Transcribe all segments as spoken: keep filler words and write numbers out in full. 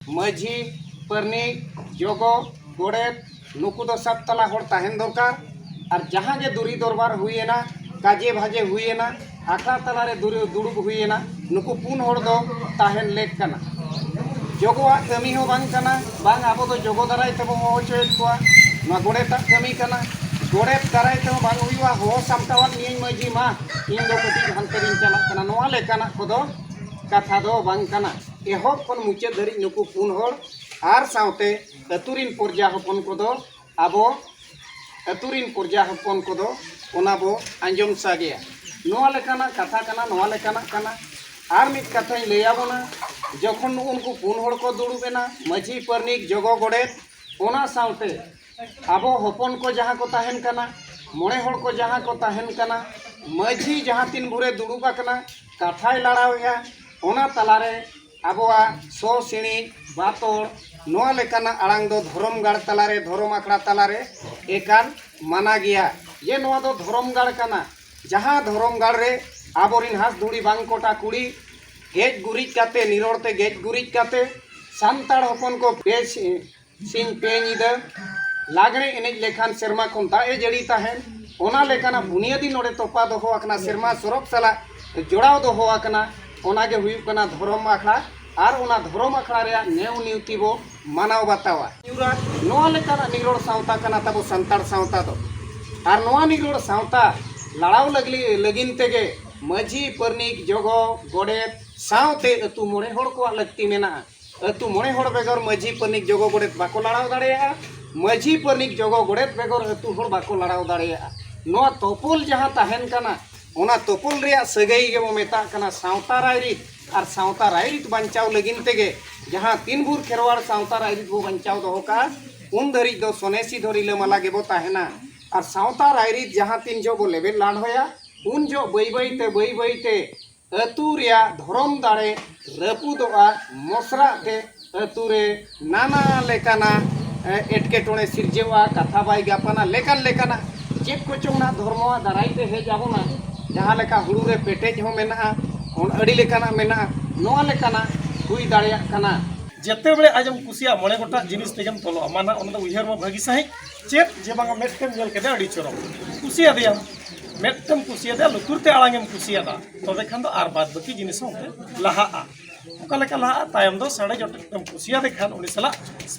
ᱢᱟᱹᱡᱷᱤ, ᱯᱟᱨᱱᱤᱠ, ᱡᱚᱜᱚ, ᱜᱚᱰᱮᱛ, ᱱᱩᱠᱩ ᱫᱚ ᱥᱟᱛ ᱛᱟᱞᱟ ᱦᱚᱲ ᱛᱟᱦᱮᱱ ᱫᱚᱨᱠᱟᱨ᱾ ᱟᱨ ᱡᱟᱦᱟᱸ ᱜᱮ ᱫᱩᱨᱤ ᱫᱚᱨᱵᱟᱨ ᱦᱩᱭᱮᱱᱟ, ᱠᱟᱡᱮ ᱵᱷᱟᱡᱮ ᱦᱩᱭᱮᱱᱟ, ᱟᱠᱷᱲᱟ ᱛᱟᱞᱟᱨᱮ ᱫᱩᱨᱤ ᱫᱩᱲᱩᱵ ᱦᱩᱭᱮᱱᱟ, ᱱᱩᱠᱩ ᱯᱩᱱ ᱦᱚᱲ ᱫᱚ ᱛᱟᱦᱮᱱ ᱞᱮᱠ ᱠᱟᱱᱟ᱾ ᱡᱚᱜᱚᱣᱟᱜ ᱠᱟᱹᱢᱤ ᱦᱚᱸ ᱵᱟᱝ ᱠᱟᱱᱟ, ᱵᱟᱝ ᱟᱵᱚ ᱫᱚ ᱡᱚᱜᱚ ᱫᱟᱨᱟᱭ ᱛᱮᱵᱚ ᱦᱚᱦᱚ ᱦᱚᱪᱚᱭᱮᱫ ᱠᱚᱣᱟ, ᱱᱚᱣᱟ ᱜᱚᱰᱮᱛᱟᱜ ᱠᱟᱹᱢᱤ ᱠᱟᱱᱟ, ᱜᱚᱰᱮᱛ ᱫᱟᱨᱟᱭ ᱛᱮᱦᱚᱸ ᱵᱟᱝ ᱦᱩᱭᱩᱜᱼᱟ, ᱦᱚᱦᱚ ᱥᱟᱢᱴᱟᱣᱟᱫ ᱢᱤᱭᱟᱹᱧ ᱢᱟᱹᱡᱷᱤ ᱢᱟ, ᱤᱧ ᱫᱚ ᱠᱟᱹᱴᱤᱡ ᱦᱟᱱᱛᱮ ᱨᱤᱧ ᱪᱟᱞᱟᱜ ᱠᱟᱱᱟ, ᱱᱚᱣᱟ ᱞᱮᱠᱟᱱᱟᱜ ᱠᱚᱫᱚ ᱠᱟᱛᱷᱟ ᱫᱚ ᱵᱟᱝ ᱠᱟᱱᱟ᱾ ᱮᱦᱚᱵ ᱠᱷᱚᱱ ᱢᱩᱪᱟᱹᱫ ᱫᱷᱟᱹᱨᱤᱡ ᱱᱩᱠᱩ ᱯᱩᱱ ᱦᱚᱲ ᱟᱨ ᱥᱟᱶᱛᱮ ᱟᱹᱛᱩ ᱨᱤᱱ ᱯᱨᱚᱡᱟ ᱦᱚᱯᱚᱱ ᱠᱚᱫᱚ ᱟᱵᱚ ᱟᱹᱛᱩ ᱨᱤᱱ ᱯᱨᱚᱡᱟ ᱦᱚᱯᱚᱱ ᱠᱚᱫᱚ ᱚᱱᱟ ᱵᱚ ᱟᱸᱡᱚᱢ ᱥᱟᱰᱮᱭᱟ᱾ ᱱᱚᱣᱟ ᱞᱮᱠᱟᱱᱟᱜ ᱠᱟᱛᱷᱟ ᱠᱟᱱᱟ, ᱱᱚᱣᱟ ᱞᱮᱠᱟᱱᱟᱜ ᱠᱟᱱᱟ᱾ ᱟᱨ ᱢᱤᱫ ᱠᱟᱛᱷᱟᱧ ᱞᱟᱹᱭ ᱟᱵᱚᱱᱟ, ᱡᱚᱠᱷᱚᱱ ᱱᱩᱜᱼᱩ ᱱᱩᱠᱩ ᱯᱩᱱ ᱦᱚᱲ ᱠᱚ ᱫᱩᱲᱩᱵ ᱮᱱᱟ, ᱢᱟᱹᱡᱷᱤ, ᱯᱟᱨᱱᱤᱠ, ᱡᱚᱜᱚ, ᱜᱚᱰᱮᱛ, ᱚᱱᱟ ᱥᱟᱶᱛᱮ ᱟᱵᱚ ᱦᱚᱯᱚᱱ ᱠᱚ ᱡᱟᱦᱟᱸ ᱠᱚ ᱛᱟᱦᱮᱱ ᱠᱟᱱᱟ, ᱢᱚᱬᱮ ᱦᱚᱲ ᱠᱚ ᱡᱟᱦᱟᱸ ᱠᱚ ᱛᱟᱦᱮᱱ ᱠᱟᱱᱟ, ᱢᱟᱹᱡᱷᱤ ᱡᱟᱦᱟᱸ ᱛᱤᱱ ᱵᱷᱳᱨᱮ ᱫᱩᱲᱩᱵ ᱟᱠᱟᱱᱟ, ᱠᱟᱛᱷᱟᱭ ᱞᱟᱲᱟᱣᱮᱫᱼᱟ, ᱚᱱᱟ ᱛᱟᱞᱟᱨᱮ ᱟᱵᱚᱣᱟᱜ ᱥᱚ ᱥᱤᱬᱤᱡ, ᱵᱟᱛᱚᱲ, ᱱᱚᱣᱟ ᱞᱮᱠᱟᱱᱟᱜ ᱟᱲᱟᱝ ᱫᱚ ᱫᱷᱚᱨᱚᱢ ᱜᱟᱲ ᱛᱟᱞᱟᱨᱮ, ᱫᱷᱚᱨᱚᱢ ᱟᱠᱷᱲᱟ ᱛᱟᱞᱟᱨᱮ ᱮᱠᱟᱞ ᱢᱟᱱᱟ ᱜᱮᱭᱟ᱾ ᱡᱮ ᱱᱚᱣᱟ ᱫᱚ ᱫᱷᱚᱨᱚᱢ ᱜᱟᱲ ᱠᱟᱱᱟ, ᱡᱟᱦᱟᱸ ᱫᱷᱚᱨᱚᱢ ᱜᱟᱲ ᱨᱮ ᱟᱵᱚᱨᱤᱱ ᱦᱟᱸᱥ ᱫᱷᱩᱲᱤ ᱵᱟᱝ ᱠᱚᱴᱟ ᱠᱩᱲᱤ ᱜᱮᱡ ᱜᱩᱨᱤᱡ ᱠᱟᱛᱮ, ᱱᱤᱨᱚᱲ ᱛᱮ ᱜᱮᱡ ᱜᱩᱨᱤᱡ ᱠᱟᱛᱮ, ᱥᱟᱱᱛᱟᱲ ᱦᱚᱯᱚᱱ ᱠᱚ ᱵᱮᱥ ᱥᱤᱧ ᱯᱮ ᱧᱤᱫᱟᱹ ᱞᱟᱜᱽᱲᱮ ᱮᱱᱮᱡ ᱞᱮᱠᱷᱟᱱ ᱥᱮᱨᱢᱟ ᱠᱷᱚᱱ ᱫᱟᱜ ᱮ ᱡᱟᱹᱲᱤ ᱛᱟᱦᱮᱸᱱ, ᱚᱱᱟ ᱞᱮᱠᱟᱱᱟᱜ ᱵᱩᱱᱤᱭᱟᱹᱫᱤ ᱱᱚᱰᱮ ᱛᱚᱯᱟ ᱫᱚᱦᱚ ᱟᱠᱟᱱᱟ, ᱥᱮᱨᱢᱟ ᱥᱚᱨᱚᱜ ᱥᱟᱞᱟᱜ ᱡᱚᱲᱟᱣ ᱫᱚᱦᱚ ᱟᱠᱟᱱᱟ᱾ ᱚᱱᱟ ᱜᱮ ᱦᱩᱭᱩᱜ ᱠᱟᱱᱟ ᱫᱷᱚᱨᱚᱢ ᱟᱠᱷᱲᱟ᱾ ᱟᱨ ᱚᱱᱟ ᱫᱷᱚᱨᱚᱢ ᱟᱠᱷᱲᱟ ᱨᱮᱭᱟᱜ ᱱᱮᱣ ᱱᱤᱭᱩᱛᱤ ᱵᱚ ᱢᱟᱱᱟᱣ ᱵᱟᱛᱟᱣᱟ᱾ ᱱᱚᱣᱟ ᱞᱮᱠᱟᱱᱟᱜ ᱱᱤᱨᱚᱲ ᱥᱟᱶᱛᱟ ᱠᱟᱱᱟ ᱛᱟᱵᱚ ᱥᱟᱱᱛᱟᱲ ᱥᱟᱶᱛᱟ ᱫᱚ᱾ ᱟᱨ ᱱᱚᱣᱟ ᱱᱤᱨᱚᱲ ᱥᱟᱶᱛᱟ ᱞᱟᱲᱟᱣ ᱞᱟᱹᱜᱤ-, ᱞᱟᱹᱜᱤᱫ ᱛᱮᱜᱮ ᱢᱟᱹᱡᱷᱤ, ᱯᱟᱨᱱᱤᱠ, ᱡᱚᱜᱚ, ᱜᱚᱰᱮᱛ ᱥᱟᱶᱛᱮ ᱟᱹᱛᱩ ᱢᱚᱬᱮ ᱦᱚᱲ ᱠᱚᱣᱟᱜ ᱞᱟᱹᱠᱛᱤ ᱢᱮᱱᱟᱜᱼᱟ᱾ ᱟᱹᱛᱩ ᱢᱚᱬᱮ ᱦᱚᱲ ᱵᱮᱜᱚᱨ ᱢᱟᱹᱡᱷᱤ, ᱯᱟᱨᱱᱤᱠ, ᱡᱚᱜᱚ, ᱜᱚᱰᱮᱛ ᱵᱟᱠᱚ ᱞᱟᱲᱟᱣ ᱫᱟᱲᱮᱭᱟᱜᱼᱟ᱾ ᱢᱟᱹᱡᱷᱤ, ᱯᱟᱨᱱᱤᱠ, ᱡᱚᱜᱚ, ᱜᱚᱰᱮᱛ ᱵᱮᱜᱚᱨ ᱟᱹᱛᱩ ᱦᱚᱲ ᱵᱟᱠᱚ ᱞᱟᱲᱟᱣ ᱫᱟᱲᱮᱭᱟᱜᱼᱟ᱾ ᱱᱚᱣᱟ ᱛᱚᱯᱚᱞ ᱡᱟᱦᱟᱸ ᱛᱟᱦᱮᱱ ᱠᱟᱱᱟ, ᱚᱱᱟ ᱛᱚᱯᱚᱞ ᱨᱮᱭᱟᱜ ᱥᱟᱹᱜᱟᱹᱭ ᱜᱮᱵᱚ ᱢᱮᱛᱟᱜ ᱠᱟᱱᱟ ᱥᱟᱶᱛᱟ ᱨᱟᱭᱨᱤᱛ᱾ ᱟᱨ ᱥᱟᱶᱛᱟ ᱨᱟᱭᱨᱤᱛ ᱵᱟᱧᱪᱟᱣ ᱞᱟᱹᱜᱤᱫ ᱛᱮᱜᱮ ᱡᱟᱦᱟᱸ ᱛᱤᱱ ᱵᱷᱳᱨ ᱠᱷᱮᱨᱣᱟᱲ ᱥᱟᱶᱛᱟ ᱨᱟᱭᱨᱤᱛ ᱵᱚ ᱵᱟᱧᱪᱟᱣ ᱫᱚᱦᱚ ᱠᱟᱜᱼᱟ, ᱩᱱ ᱫᱷᱟᱹᱨᱤᱡ ᱫᱚ ᱥᱚᱱᱮᱥᱤ ᱫᱚ ᱨᱤᱞᱟᱹᱢᱟᱞᱟ ᱜᱮᱵᱚ ᱛᱟᱦᱮᱱᱟ᱾ ᱟᱨ ᱥᱟᱶᱛᱟ ᱨᱟᱭᱨᱤᱛ ᱡᱟᱦᱟᱸ ᱛᱤᱱ ᱡᱚᱦᱚᱜ ᱵᱚ ᱞᱮᱵᱮᱫ ᱞᱟᱰᱷᱚᱭᱟ, ᱩᱱ ᱡᱚᱦᱚᱜ ᱵᱟᱹᱭ ᱵᱟᱹᱭ ᱛᱮ, ᱵᱟᱹᱭ ᱵᱟᱹᱭ ᱛᱮ ᱟᱹᱛᱩ ᱨᱮᱭᱟᱜ ᱫᱷᱚᱨᱚᱢ ᱫᱟᱲᱮ ᱨᱟᱹᱯᱩᱫᱚᱜᱼᱟ, ᱢᱚᱥᱨᱟᱜ ᱛᱮ ᱟᱹᱛᱩ ᱨᱮ ᱱᱟᱱᱟ ᱞᱮᱠᱟᱱᱟᱜ, ᱮ, ᱮᱴᱠᱮᱴᱚᱬᱮ ᱥᱤᱨᱡᱟᱹᱣᱜᱼᱟ, ᱠᱟᱛᱷᱟ ᱵᱟᱭ ᱜᱟᱯᱟᱱᱟ, ᱞᱮᱠᱟᱱ ᱞᱮᱠᱟᱱᱟᱜ ᱪᱮᱫ ᱠᱚᱪᱚᱝ ᱱᱟᱜ ᱫᱷᱚᱨᱢᱚᱣᱟᱜ ᱫᱟᱨᱟᱭ ᱛᱮ ᱦᱮᱡ ᱟᱵᱚᱱᱟ, ᱡᱟᱦᱟᱸ ᱞᱮᱠᱟ ᱦᱩᱲᱩ ᱨᱮ ᱯᱮᱴᱮᱡ ᱦᱚᱸ ᱢᱮᱱᱟᱜᱼᱟ, ᱚᱱ-, ᱟᱹᱰᱤ ᱞᱮᱠᱟᱱᱟᱜ ᱢᱮᱱᱟᱜᱼᱟ, ᱱᱚᱣᱟ ᱞᱮᱠᱟᱱᱟᱜ ᱦᱩᱭ ᱫᱟᱲᱮᱭᱟᱜ ᱠᱟᱱᱟ᱾ ᱡᱮᱛᱮ ᱵᱮᱲᱮ ᱟᱡᱮᱢ ᱠᱩᱥᱤᱭᱟᱜ ᱢᱚᱬᱮ ᱜᱚᱴᱟᱝ ᱡᱤᱱᱤᱥ ᱛᱮᱜᱮᱢ ᱛᱚᱞᱚᱜᱼᱟ᱾ ᱢᱟ ᱱᱟᱜ ᱚᱱᱟ ᱫᱚ ᱩᱭᱦᱟᱹᱨ ᱢᱟ ᱵᱷᱟᱹᱜᱤ ᱥᱟᱺᱦᱤᱡ, ᱪᱮᱫ ᱡᱮ ᱵᱟᱝᱟ ᱢᱮᱫ ᱛᱮᱢ ᱧᱮᱞ ᱠᱮᱫᱮᱭᱟ ᱟᱹᱰᱤ ᱪᱚᱨᱚᱠ, ᱠᱩᱥᱤᱭᱟᱫᱮᱭᱟᱢ, ᱢᱮᱫ ᱛᱮᱢ ᱠᱩᱥᱤᱭᱟᱫᱮᱭᱟ, ᱞᱩᱛᱩᱨ ᱛᱮ ᱟᱲᱟᱝ ᱮᱢ ᱠᱩᱥᱤᱭᱟᱫᱟ, ᱛᱚᱵᱮ ᱠᱷᱟᱱ ᱫᱚ ᱟᱨ ᱵᱟᱫ ᱵᱟᱹᱠᱤ ᱡᱤᱱᱤᱥ ᱦᱚᱸ ᱚᱱᱛᱮ ᱞᱟᱦᱟᱜᱼᱟ᱾ ᱚᱠᱟ ᱞᱮᱠᱟ ᱞᱟᱦᱟᱜᱼᱟ? ᱛᱟᱭᱚᱢ ᱫᱚ ᱥᱟᱰᱮ ᱡᱚᱴᱮᱫ ᱮᱢ ᱠᱩᱥᱤᱭᱟᱫᱮ ᱠᱷᱟᱱ ᱩᱱᱤ ᱥᱟᱞᱟᱜ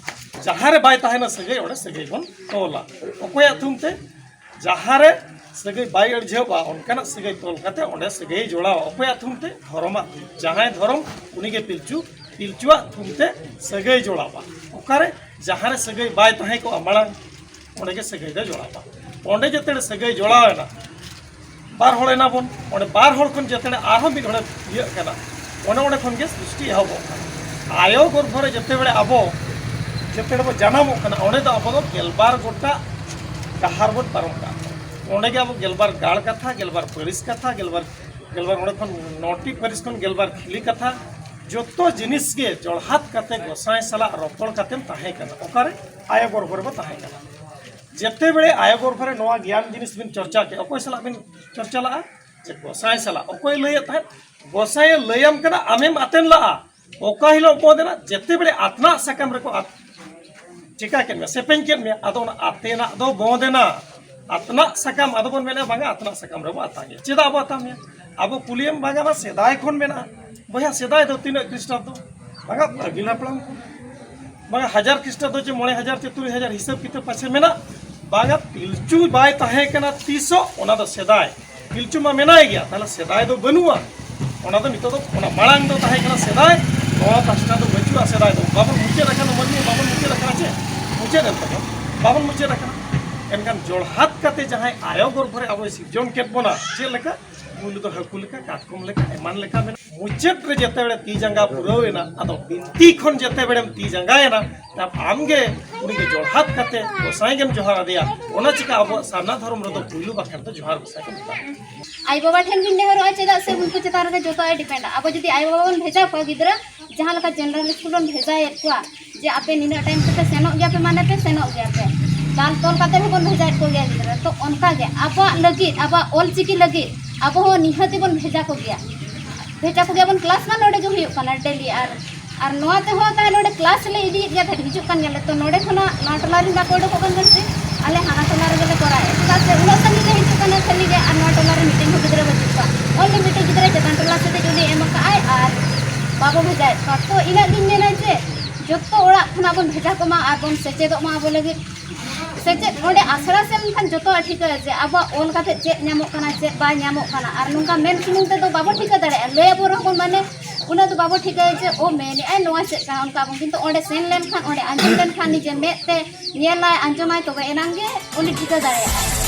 ᱡᱟᱦᱟᱸ ᱨᱮ ᱵᱟᱭ ᱛᱟᱦᱮᱱᱟ ᱥᱟᱹᱜᱟᱹᱭ, ᱚᱸᱰᱮ ᱥᱟᱹᱜᱟᱹᱭ ᱵᱚᱱ ᱛᱚᱞᱟ᱾ ᱚᱠᱚᱭᱟᱜ ᱛᱷᱩᱢ ᱛᱮ? ᱡᱟᱦᱟᱸ ᱨᱮ ᱥᱟᱹᱜᱟᱹᱭ ᱵᱟᱭ ᱟᱹᱲᱡᱷᱟᱹᱣᱟ, ᱚᱱᱠᱟᱱᱟᱜ ᱥᱟᱹᱜᱟᱹᱭ ᱛᱚᱞ ᱠᱟᱛᱮ ᱚᱸᱰᱮ ᱥᱟᱹᱜᱟᱹᱭ ᱡᱚᱲᱟᱣᱟ᱾ ᱚᱠᱚᱭᱟᱜ ᱛᱷᱩᱢ ᱛᱮ? ᱫᱷᱚᱨᱚᱢᱟᱜ ᱛᱷᱩᱢ᱾ ᱡᱟᱦᱟᱸᱭ ᱫᱷᱚᱨᱚᱢ, ᱩᱱᱤᱜᱮ ᱯᱤᱞᱪᱩ, ᱯᱤᱞᱪᱩᱣᱟᱜ ᱛᱷᱩᱢ ᱛᱮ ᱥᱟᱹᱜᱟᱹᱭ ᱡᱚᱲᱟᱣᱟ᱾ ᱚᱠᱟᱨᱮ? ᱡᱟᱦᱟᱸ ᱨᱮ ᱥᱟᱹᱜᱟᱹᱭ ᱵᱟᱭ ᱛᱟᱦᱮᱸ ᱠᱚᱜᱼᱟ ᱢᱟᱲᱟᱝ, ᱚᱸᱰᱮ ᱜᱮ ᱥᱟᱹᱜᱟᱹᱭ ᱫᱚ ᱡᱚᱲᱟᱣᱟ᱾ ᱚᱸᱰᱮ ᱡᱮᱛᱮ ᱥᱟᱹᱜᱟᱹᱭ ᱡᱚᱲᱟᱣ ᱮᱱᱟ, ᱵᱟᱨ ᱦᱚᱲ ᱮᱱᱟ ᱵᱚᱱ, ᱚᱸᱰᱮ ᱵᱟᱨ ᱦᱚᱲ ᱠᱷᱚᱱ ᱡᱮᱛᱮ ᱟᱨᱦᱚᱸ ᱢᱤᱫ ᱦᱚᱲᱮ ᱤᱭᱟᱹᱜ ᱠᱟᱱᱟ, ᱚᱱᱮ ᱚᱸᱰᱮ ᱠᱷᱚᱱ ᱜᱮ ᱥᱨᱤᱥᱴᱤ ᱮᱦᱚᱵᱚᱜ ᱠᱟᱱᱟ᱾ ᱟᱭᱳ ᱜᱚᱨᱵᱷᱚ ᱨᱮ ᱡᱮᱛᱮ ᱵᱮᱲᱮ ᱟᱵᱚ, ᱡᱮᱛᱮ ᱵᱚ ᱡᱟᱱᱟᱢᱚᱜ ᱠᱟᱱᱟ, ᱚᱸᱰᱮ ᱫᱚ ᱟᱵᱚ ᱫᱚ ᱜᱮᱞᱵᱟᱨ ᱜᱚᱴᱟ ᱰᱟᱦᱟᱨ ᱵᱚᱱ ᱯᱟᱨᱚᱢ ᱠᱟᱜᱼᱟ᱾ ᱚᱸᱰᱮ ᱜᱮ ᱟᱵᱚ ᱜᱮᱞᱵᱟᱨ ᱜᱟᱲ ᱠᱟᱛᱷᱟ, ᱜᱮᱞᱵᱟᱨ ᱯᱟᱹᱨᱤᱥ ᱠᱟᱛᱷᱟ, ᱜᱮᱞᱵᱟᱨ, ᱜᱮᱞᱵᱟᱨ ᱚᱸᱰᱮ ᱠᱷᱚᱱ ᱱᱚᱴᱤ ᱯᱟᱹᱨᱤᱥ ᱠᱷᱚᱱ ᱜᱮᱞᱵᱟᱨ ᱠᱷᱤᱞᱤ ᱠᱟᱛᱷᱟ, ᱡᱚᱛᱚ ᱡᱤᱱᱤᱥ ᱜᱮ ᱡᱚᱲᱦᱟᱛ ᱠᱟᱛᱮ ᱜᱚᱸᱥᱟᱭ ᱥᱟᱞᱟᱜ ᱨᱚᱯᱚᱲ ᱠᱟᱛᱮᱢ ᱛᱟᱦᱮᱸ ᱠᱟᱱᱟ᱾ ᱚᱠᱟᱨᱮ? ᱟᱭᱳ ᱜᱚᱨᱵᱷᱚ ᱨᱮᱵᱚ ᱛᱟᱦᱮᱸ ᱠᱟᱱᱟ᱾ ᱡᱮᱛᱮ ᱵᱮᱲᱮ ᱟᱭᱳ ᱜᱚᱨᱵᱷᱚ ᱨᱮ ᱱᱚᱣᱟ ᱜᱮᱭᱟᱱ ᱡᱤᱱᱤᱥ ᱵᱤᱱ ᱪᱚᱨᱪᱟ ᱠᱮᱫ, ᱚᱠᱚᱭ ᱥᱟᱞᱟᱜ ᱵᱤᱱ ᱪᱚᱨᱪᱟ ᱞᱟᱜᱼᱟ? ᱡᱮ ᱜᱚᱸᱥᱟᱭ ᱥᱟᱞᱟᱜ᱾ ᱚᱠᱚᱭ ᱞᱟᱹᱭᱮᱫ ᱛᱟᱦᱮᱸᱫ? ᱜᱚᱸᱥᱟᱭᱮ ᱞᱟᱹᱭᱟᱢ ᱠᱟᱱᱟ, ᱟᱢᱮᱢ ᱟᱛᱮᱱ ᱞᱟᱜᱼᱟ᱾ ᱚᱠᱟ ᱦᱤᱞᱳᱜ ᱵᱚᱸᱫ ᱮᱱᱟ? ᱡᱮᱛᱮ ᱵᱮᱲᱮ ᱟᱛᱱᱟᱜ ᱥᱟᱠᱟᱢ ᱨᱮᱠᱚ ᱟᱛ-, ᱪᱮᱠᱟ ᱠᱮᱫ ᱢᱮᱭᱟ, ᱥᱮᱯᱮᱧ ᱠᱮᱫ ᱢᱮᱭᱟ, ᱟᱫᱚ ᱚᱱᱟ ᱟᱛᱮᱱᱟᱜ ᱫᱚ ᱵᱚᱸᱫ ᱮᱱᱟ᱾ ᱟᱛᱱᱟᱜ ᱥᱟᱠᱟᱢ, ᱟᱫᱚ ᱵᱚᱱ ᱢᱮᱱᱟ, ᱵᱟᱝᱟ, ᱟᱛᱱᱟᱜ ᱥᱟᱠᱟᱢ ᱨᱮᱵᱚ ᱟᱛᱟ ᱜᱮᱭᱟ᱾ ᱪᱮᱫᱟᱜ ᱵᱚ ᱟᱛᱟ ᱢᱮᱭᱟ? ᱟᱵᱚ ᱠᱩᱞᱤᱭᱮᱢ, ᱵᱟᱝᱟ, ᱵᱟ, ᱥᱮᱫᱟᱭ ᱠᱷᱚᱱ ᱢᱮᱱᱟᱜᱼᱟ᱾ ᱵᱚᱭᱦᱟ, ᱥᱮᱫᱟᱭ ᱫᱚ ᱛᱤᱱᱟᱹᱜ ᱠᱷᱨᱤᱥᱴᱟᱵᱫᱚ? ᱵᱟᱝᱟ, ᱟᱹᱜᱤᱞ ᱦᱟᱯᱲᱟᱢ ᱠᱷᱚᱱ, ᱵᱟᱝᱟ, ᱦᱟᱡᱟᱨ ᱠᱷᱨᱤᱥᱴᱟᱵᱫᱚ ᱪᱮ ᱢᱚᱬᱮ ᱦᱟᱡᱟᱨ ᱪᱮ ᱛᱩᱨᱩᱭ ᱦᱟᱡᱟᱨ ᱦᱤᱥᱟᱹᱵ ᱠᱤᱛᱟᱹᱵ ᱯᱟᱪᱷᱮ ᱢᱮᱱᱟᱜ, ᱵᱟᱝᱟ, ᱯᱤᱞᱪᱩ ᱵᱟᱭ ᱛᱟᱦᱮᱸ ᱠᱟᱱᱟ ᱛᱤᱥᱚᱜ, ᱚᱱᱟ ᱫᱚ ᱥᱮᱫᱟᱭ᱾ ᱯᱤᱞᱪᱩ ᱢᱟ ᱢᱮᱱᱟᱭ ᱜᱮᱭᱟ, ᱛᱟᱦᱞᱮ ᱥᱮᱫᱟᱭ ᱫᱚ ᱵᱟᱹᱱᱩᱜᱼᱟ᱾ ᱚᱱᱟ ᱫᱚ ᱱᱤᱛᱚᱜ ᱫᱚ, ᱚᱱᱟ ᱢᱟᱲᱟᱝ ᱫᱚ ᱛᱟᱦᱮᱸ ᱠᱟᱱᱟ ᱥᱮᱫᱟᱭ, ᱱᱚᱣᱟ ᱯᱟᱥᱴᱟ ᱫᱚ ᱵᱟᱹᱪᱩᱜᱼᱟ᱾ ᱥᱮᱫᱟᱭ ᱫᱚ ᱵᱟᱵᱚᱱ ᱢᱩᱪᱟᱹᱫ ᱟᱠᱟᱱᱟ, ᱢᱟᱹᱱᱢᱤ ᱵᱟᱵᱚᱱ ᱢᱩᱪᱟᱹᱫ ᱟᱠᱟᱱᱟ᱾ ᱪᱮ ᱢᱩᱪᱟᱹᱫ ᱮᱱ ᱛᱟᱵᱚᱱ? ᱵᱟᱵᱚᱱ ᱢᱩᱪᱟᱹᱫ ᱟᱠᱟᱱᱟ᱾ ᱮᱱᱠᱷᱟᱱ ᱡᱚᱲᱦᱟᱛ ᱠᱟᱛᱮ ᱡᱟᱦᱟᱸᱭ ᱟᱭᱳ ᱜᱚᱨᱵᱷᱚ ᱨᱮ ᱟᱵᱚᱭ ᱥᱤᱨᱡᱚᱱ ᱠᱮᱫ ᱵᱚᱱᱟ, ᱪᱮᱫ ᱞᱮᱠᱟ? ᱯᱩᱭᱞᱩ ᱫᱚ ᱦᱟᱹᱠᱩ ᱞᱮᱠᱟ, ᱠᱟᱴᱠᱚᱢ ᱞᱮᱠᱟ, ᱮᱢᱟᱱ ᱞᱮᱠᱟ ᱢᱮᱱᱟᱜᱼᱟ᱾ ᱢᱩᱪᱟᱹᱫ ᱨᱮ ᱡᱮᱛᱮ ᱵᱮᱲᱮ ᱛᱤ ᱡᱟᱸᱜᱟ ᱯᱩᱨᱟᱹᱣ ᱮᱱᱟ, ᱟᱫᱚ ᱵᱤᱱᱛᱤ ᱠᱷᱚᱱ ᱡᱮᱛᱮ ᱵᱮᱲᱮᱢ ᱛᱤ ᱡᱟᱸᱜᱟᱭᱮᱱᱟ, ᱟᱢ ᱜᱮ ᱩᱱᱤ ᱜᱮ ᱡᱚᱲᱦᱟᱛ ᱠᱟᱛᱮ ᱜᱚᱸᱥᱟᱭ ᱜᱮᱢ ᱡᱚᱦᱟᱨ ᱟᱫᱮᱭᱟ᱾ ᱚᱱᱟ ᱪᱤᱠᱟ ᱟᱵᱚᱣᱟᱜ ᱥᱟᱨᱱᱟ ᱫᱷᱚᱨᱚᱢ ᱨᱮᱫᱚ ᱯᱩᱭᱞᱩ ᱵᱟᱠᱷᱮᱲ ᱫᱚ ᱡᱚᱦᱟᱨ ᱜᱚᱸᱥᱟᱭ ᱠᱚ ᱢᱮᱛᱟᱜᱼᱟ᱾ ᱟᱭᱳ ᱵᱟᱵᱟ ᱴᱷᱮᱱ ᱜᱤᱧ ᱱᱮᱦᱚᱨᱚᱜᱼᱟ, ᱪᱮᱫᱟᱜ ᱥᱮ ᱩᱱᱠᱩ ᱪᱮᱛᱟᱱ ᱨᱮᱜᱮ ᱡᱚᱛᱚᱣᱟᱜ ᱰᱤᱯᱮᱱᱰᱟ᱾ ᱟᱵᱚ ᱡᱩᱫᱤ ᱟᱭᱳ ᱵᱟᱵᱟ ᱵᱚᱱ ᱵᱷᱮᱡᱟ ᱠᱚᱣᱟ ᱜᱤᱫᱽᱨᱟᱹ, ᱡᱟᱦᱟᱸ ᱞᱮᱠᱟ ᱡᱮᱱᱟᱨᱮᱞ ᱥᱠᱩᱞ ᱵᱚᱱ ᱵᱷᱮᱡᱟᱭᱮᱫ ᱠᱚᱣᱟ, ᱡᱮ ᱟᱯᱮ ᱱᱤᱱᱟᱹᱜ ᱴᱟᱭᱤᱢ ᱛᱮᱯᱮ ᱥᱮᱱᱚᱜ ᱜᱮᱭᱟ ᱯᱮ, ᱢᱟᱱᱮ ᱯᱮ ᱥᱮᱱᱚᱜ ᱜᱮᱭᱟ ᱯᱮ, ᱫᱟᱞ ᱛᱚᱞ ᱠᱟᱛᱮ ᱦᱚᱸᱵᱚᱱ ᱵᱷᱮᱡᱟᱭᱮᱫ ᱠᱚᱜᱮᱭᱟ ᱜᱤᱫᱽᱨᱟᱹ᱾ ᱛᱚ ᱚᱱᱠᱟ ᱜᱮ ᱟᱵᱚᱣᱟᱜ ᱞᱟᱹᱜᱤᱫ, ᱟᱵᱚᱣᱟᱜ ᱚᱞ ᱪᱤᱠᱤ ᱞᱟᱹᱜᱤᱫ ᱟᱵᱚ ᱦᱚᱸ ᱱᱤᱦᱟᱹᱛ ᱜᱮᱵᱚᱱ ᱵᱷᱮᱡᱟ ᱠᱚᱜᱮᱭᱟ᱾ ᱵᱷᱮᱡᱟ ᱠᱚᱜᱮᱭᱟᱵᱚᱱ, ᱠᱞᱟᱥ ᱢᱟ ᱱᱚᱰᱮ ᱜᱮ ᱦᱩᱭᱩᱜ ᱠᱟᱱᱟ ᱰᱮᱞᱤ, ᱟᱨ ᱟᱨ ᱱᱚᱣᱟ ᱛᱮᱦᱚᱸ ᱛᱟᱦᱮᱸ ᱱᱚᱰᱮ ᱠᱞᱟᱥ ᱞᱮ ᱤᱫᱤᱭᱮᱫ ᱜᱮᱭᱟ, ᱛᱟᱦᱮᱸ ᱦᱤᱡᱩᱜ ᱠᱟᱱ ᱜᱮᱭᱟᱞᱮ᱾ ᱛᱚ ᱱᱚᱰᱮ ᱠᱷᱚᱱᱟᱜ ᱱᱚᱣᱟ ᱴᱚᱞᱟ ᱨᱮᱱ ᱵᱟᱠᱚ ᱩᱰᱩᱠᱚᱜ ᱠᱟᱱ ᱠᱷᱟᱹᱛᱤᱨ ᱟᱞᱮ ᱦᱟᱱᱟ ᱴᱚᱞᱟ ᱨᱮᱜᱮ ᱞᱮ ᱠᱚᱨᱟᱣᱮᱫᱼᱟ᱾ ᱪᱮᱫᱟᱜ ᱥᱮ ᱩᱱᱟᱹᱜ ᱥᱟᱺᱜᱤᱧ ᱞᱮ ᱦᱤᱡᱩᱜ ᱠᱟᱱᱟ ᱠᱷᱟᱹᱞᱤ ᱜᱮ, ᱟᱨ ᱱᱚᱣᱟ ᱴᱚᱞᱟ ᱨᱮ ᱢᱤᱫᱴᱮᱱ ᱦᱚᱸ ᱜᱤᱫᱽᱨᱟᱹ ᱵᱟᱹᱪᱩᱜ ᱠᱚᱣᱟ᱾ ᱚᱱᱞᱤ ᱢᱤᱫᱴᱮᱱ ᱜᱤᱫᱽᱨᱟᱹ ᱪᱮᱛᱟᱱ ᱴᱚᱞᱟ ᱥᱮᱫ ᱮ ᱡᱩᱫᱤ ᱮᱢ ᱟᱠᱟᱫ ᱟᱭ ᱟᱨ ᱵᱟᱵᱚ ᱵᱷᱮᱡᱟᱭᱮᱫ ᱠᱚᱣᱟ, ᱛᱚ ᱤᱱᱟᱹᱜ ᱜᱤᱧ ᱢᱮᱱᱟ ᱡᱮ ᱡᱚᱛᱚ ᱚᱲᱟᱜ ᱠᱷᱚᱱᱟᱜ ᱵᱚᱱ ᱵᱷᱮᱡᱟ ᱠᱚᱢᱟ ᱟᱨ ᱵᱚᱱ ᱥᱮᱪᱮᱫᱚᱜ ᱢᱟ ᱟᱵᱚ ᱞᱟᱹᱜᱤᱫ᱾ ᱥᱮᱪᱮᱫ ᱚᱸᱰᱮ ᱟᱥᱲᱟ ᱥᱮᱱ ᱞᱮᱱᱠᱷᱟᱱ ᱡᱚᱛᱚᱣᱟᱜ ᱴᱷᱤᱠᱟᱹᱜᱼᱟ ᱡᱮ ᱟᱵᱚᱣᱟᱜ ᱚᱞ ᱠᱟᱛᱮ ᱪᱮᱫ ᱧᱟᱢᱚᱜ ᱠᱟᱱᱟ, ᱪᱮᱫ ᱵᱟᱭ ᱧᱟᱢᱚᱜ ᱠᱟᱱᱟ᱾ ᱟᱨ ᱱᱚᱝᱠᱟ ᱢᱮᱱ ᱥᱩᱢᱩᱝ ᱛᱮᱫᱚ ᱵᱟᱵᱚ ᱴᱷᱤᱠᱟᱹ ᱫᱟᱲᱮᱭᱟᱜᱼᱟ, ᱞᱟᱹᱭ ᱟᱵᱚᱱ ᱨᱮᱦᱚᱸ ᱵᱚᱱ ᱢᱟᱱᱮ ᱩᱱᱟᱹᱜ ᱫᱚ ᱵᱟᱵᱚ ᱴᱷᱤᱠᱟᱹᱭᱟ ᱡᱮ ᱚ ᱢᱮᱱᱮᱫᱼᱟᱭ ᱱᱚᱣᱟ ᱪᱮᱫ ᱠᱟᱱᱟ, ᱚᱱᱠᱟ ᱵᱚᱱ᱾ ᱠᱤᱱᱛᱩ ᱚᱸᱰᱮ ᱥᱮᱱ ᱞᱮᱱᱠᱷᱟᱱ, ᱚᱸᱰᱮ ᱟᱸᱡᱚᱢ ᱞᱮᱱᱠᱷᱟᱱ, ᱱᱤᱡᱮ ᱢᱮᱫ ᱛᱮ ᱧᱮᱞᱟᱭ, ᱟᱸᱡᱚᱢᱟᱭ, ᱛᱚᱵᱮ ᱮᱱᱟᱝ ᱜᱮ ᱩᱱᱤ ᱴᱷᱤᱠᱟᱹ ᱫᱟᱲᱮᱭᱟᱜᱼᱟᱭ᱾